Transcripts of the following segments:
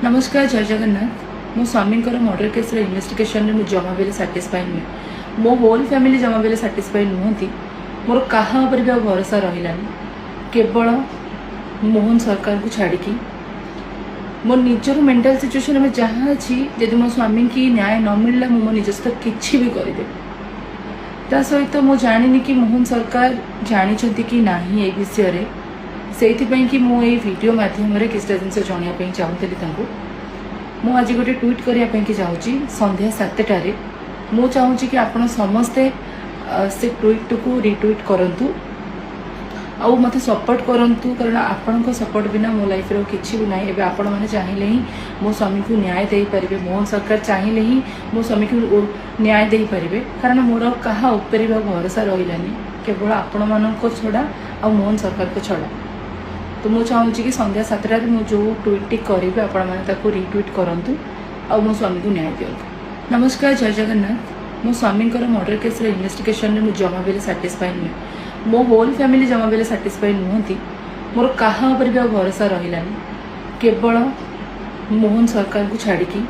ନମସ୍କାର, ଜୟ ଜଗନ୍ନାଥ। ମୋ ସ୍ୱାମୀଙ୍କର ମର୍ଡର କେସ୍ର ଇନଭେଷ୍ଟିଗେସନରେ ମୁଁ ଜମା ବି ସାଟିସ୍ଫାଇ ନୁହେଁ। ମୋ ହୋଲ୍ ଫ୍ୟାମିଲି ଜମା ବି ସାଟିସ୍ଫାଇ ନୁହନ୍ତି। ମୋର କାହା ଉପରେ ବି ଆଉ ଭରସା ରହିଲାନି, କେବଳ ମୋହନ ସରକାରଙ୍କୁ ଛାଡ଼ିକି। ମୋ ନିଜର ମେଣ୍ଟାଲ ସିଚୁଏସନ୍ ଏବେ ଯାହା ଅଛି, ଯଦି ମୋ ସ୍ୱାମୀକି ନ୍ୟାୟ ନ ମିଳିଲା, ମୁଁ ମୋ ନିଜ ସହିତ କିଛି ବି କରିଦେବି। ତା ସହିତ ମୁଁ ଜାଣିନି କି ମୋହନ ସରକାର ଜାଣିଛନ୍ତି କି ନାହିଁ ଏଇ ବିଷୟରେ। ସେଇଥିପାଇଁ କି ମୁଁ ଏଇ ଭିଡ଼ିଓ ମାଧ୍ୟମରେ କିଛିଟା ଜିନିଷ ଜଣାଇବା ପାଇଁ ଚାହୁଁଥିଲି ତାଙ୍କୁ। ମୁଁ ଆଜି ଗୋଟେ ଟ୍ୱିଟ୍ କରିବା ପାଇଁକି ଯାଉଛି ସନ୍ଧ୍ୟା 7ଟାରେ। ମୁଁ ଚାହୁଁଛି କି ଆପଣ ସମସ୍ତେ ସେ ଟ୍ୱିଟ୍ଟିକୁ ରିଟ୍ୱିଟ୍ କରନ୍ତୁ ଆଉ ମୋତେ ସପୋର୍ଟ କରନ୍ତୁ, କାରଣ ଆପଣଙ୍କ ସପୋର୍ଟ ବିନା ମୋ ଲାଇଫ୍ରେ ଆଉ କିଛି ବି ନାହିଁ। ଏବେ ଆପଣମାନେ ଚାହିଁଲେ ହିଁ ମୋ ସ୍ୱାମୀକୁ ନ୍ୟାୟ ଦେଇପାରିବେ। ମୋହନ ସରକାର ଚାହିଁଲେ ହିଁ ମୋ ସ୍ୱାମୀକୁ ନ୍ୟାୟ ଦେଇପାରିବେ, କାରଣ ମୋର ଆଉ କାହା ଉପରେ ବି ଆଉ ଭରସା ରହିଲାନି, କେବଳ ଆପଣମାନଙ୍କ ଛଡ଼ା ଆଉ ମୋହନ ସରକାରଙ୍କ ଛଡ଼ା। ତ ମୁଁ ଚାହୁଁଛି କି ସନ୍ଧ୍ୟା 7ଟାରେ ମୁଁ ଯେଉଁ ଟ୍ୱିଟ୍ଟି କରିବି, ଆପଣମାନେ ତାକୁ ରିଟ୍ୱିଟ୍ କରନ୍ତୁ ଆଉ ମୋ ସ୍ୱାମୀକୁ ନ୍ୟାୟ ଦିଅନ୍ତୁ। ନମସ୍କାର, ଜୟ ଜଗନ୍ନାଥ। ମୋ ସ୍ୱାମୀଙ୍କର ମର୍ଡର କେସ୍ର ଇନଭେଷ୍ଟିଗେସନରେ ମୁଁ ଜମା ବି ସାଟିସ୍ଫାଇ ନୁହେଁ। ମୋ ହୋଲ୍ ଫ୍ୟାମିଲି ଜମା ବି ସାଟିସ୍ଫାଇ ନୁହନ୍ତି। ମୋର କାହା ଉପରେ ବି ଆଉ ଭରସା ରହିଲାନି, କେବଳ ମୋହନ ସରକାରଙ୍କୁ ଛାଡ଼ିକି।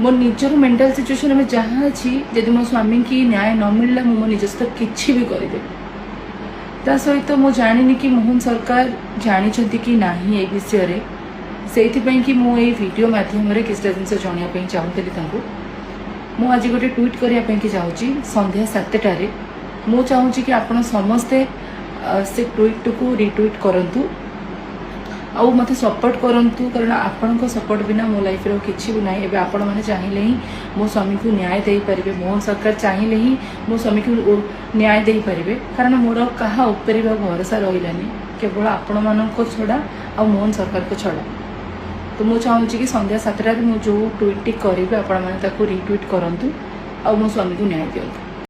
ମୋ ନିଜର ମେଣ୍ଟାଲ ସିଚୁଏସନ୍ ଏବେ ଯାହା ଅଛି, ଯଦି ମୋ ସ୍ୱାମୀକି ନ୍ୟାୟ ନ ମିଳିଲା, ମୁଁ ମୋ ନିଜ ସହିତ କିଛି ବି କରିଦେବି। ତା ସହିତ ମୁଁ ଜାଣିନି କି ମୋହନ ସରକାର ଜାଣିଛନ୍ତି କି ନାହିଁ ଏଇ ବିଷୟରେ। ସେଇଥିପାଇଁ କି ମୁଁ ଏଇ ଭିଡ଼ିଓ ମାଧ୍ୟମରେ କିଛିଟା ଜିନିଷ ଜଣାଇବା ପାଇଁ ଚାହୁଁଥିଲି ତାଙ୍କୁ। ମୁଁ ଆଜି ଗୋଟେ ଟ୍ୱିଟ୍ କରିବା ପାଇଁକି ଯାଉଛି ସନ୍ଧ୍ୟା 7ଟାରେ। ମୁଁ ଚାହୁଁଛି କି ଆପଣ ସମସ୍ତେ ସେ ଟ୍ୱିଟ୍ଟିକୁ ରିଟ୍ୱିଟ୍ କରନ୍ତୁ ଆଉ ମୋତେ ସପୋର୍ଟ କରନ୍ତୁ, କାରଣ ଆପଣଙ୍କ ସପୋର୍ଟ ବିନା ମୋ ଲାଇଫ୍ରେ ଆଉ କିଛି ବି ନାହିଁ। ଏବେ ଆପଣମାନେ ଚାହିଁଲେ ହିଁ ମୋ ସ୍ୱାମୀକୁ ନ୍ୟାୟ ଦେଇପାରିବେ। ମୋହନ ସରକାର ଚାହିଁଲେ ହିଁ ମୋ ସ୍ୱାମୀକୁ ନ୍ୟାୟ ଦେଇପାରିବେ, କାରଣ ମୋର ଆଉ କାହା ଉପରେ ବି ଆଉ ଭରସା ରହିଲାନି, କେବଳ ଆପଣମାନଙ୍କ ଛଡ଼ା ଆଉ ମୋହନ ସରକାରଙ୍କ ଛଡ଼ା। ତ ମୁଁ ଚାହୁଁଛି କି ସନ୍ଧ୍ୟା 7ଟାରେ ମୁଁ ଯେଉଁ ଟ୍ୱିଟ୍ଟି କରିବି, ଆପଣମାନେ ତାକୁ ରିଟ୍ୱିଟ୍ କରନ୍ତୁ ଆଉ ମୋ ସ୍ୱାମୀକୁ ନ୍ୟାୟ ଦିଅନ୍ତୁ।